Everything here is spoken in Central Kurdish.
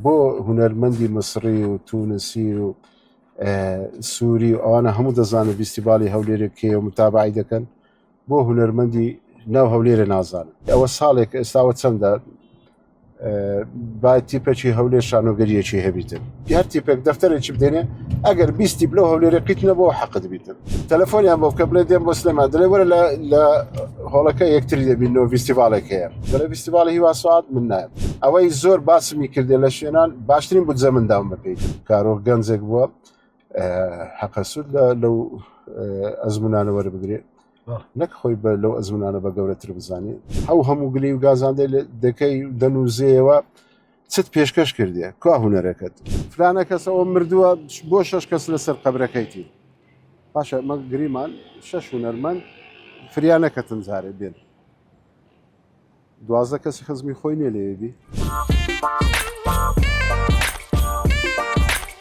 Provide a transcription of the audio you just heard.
بۆ هونەرمەندی مسڕی و تونسی و سووری و ئەوانە هەموو دەزانن ڤیستیڤالی هەولێرێک کێ و متابعی دەکەن بۆ هونەرمەندی ناو هەولێرە نازانن ئەوە ساڵێک ئێستاوە چەندە با تیپێکی هەولێر شانۆگەریەکی هەبیتن هەر تیپێک دەفتەرێکی بدێنێ ئەگەر 20 تیپ لەو هەولێرە قیت نەبوو حەقت بیتن تەلەفۆنیان بۆ بکە بڵێ دێم بۆ سلێمان دەڵێ وەرە لە لە هۆڵەکە یەکتری دەبینەوە ڤیستیڤاڵێک هەیە دەڵێ ڤیستیڤاڵی هیوا سوعات من نایەم ئەوەی زۆر باسمی کردێ لە شوێنان باشترین بودجە من داوم بە پێی کارۆخ گەنجێک بووە حەقە سوود لە لەو ئەزمونانە وەربگرێ نەک خۆی بە لەو ئەزمونانە بە گەورەتر بزانێ ئەو هەموو گلی و گازاندەی دەکەی دەنووزێەوە چت پێشکەش کردێ کوا هونەرەکەت فلانە کەس ئەوە مردووە بۆ شەش کەس لەسەر قەبرەکەیتی باشە مە گریمان شەش هونەرمەند فریا نەکەتن جارێ بێن 12 کەسی خزمی خۆی نیە لەوێ بی.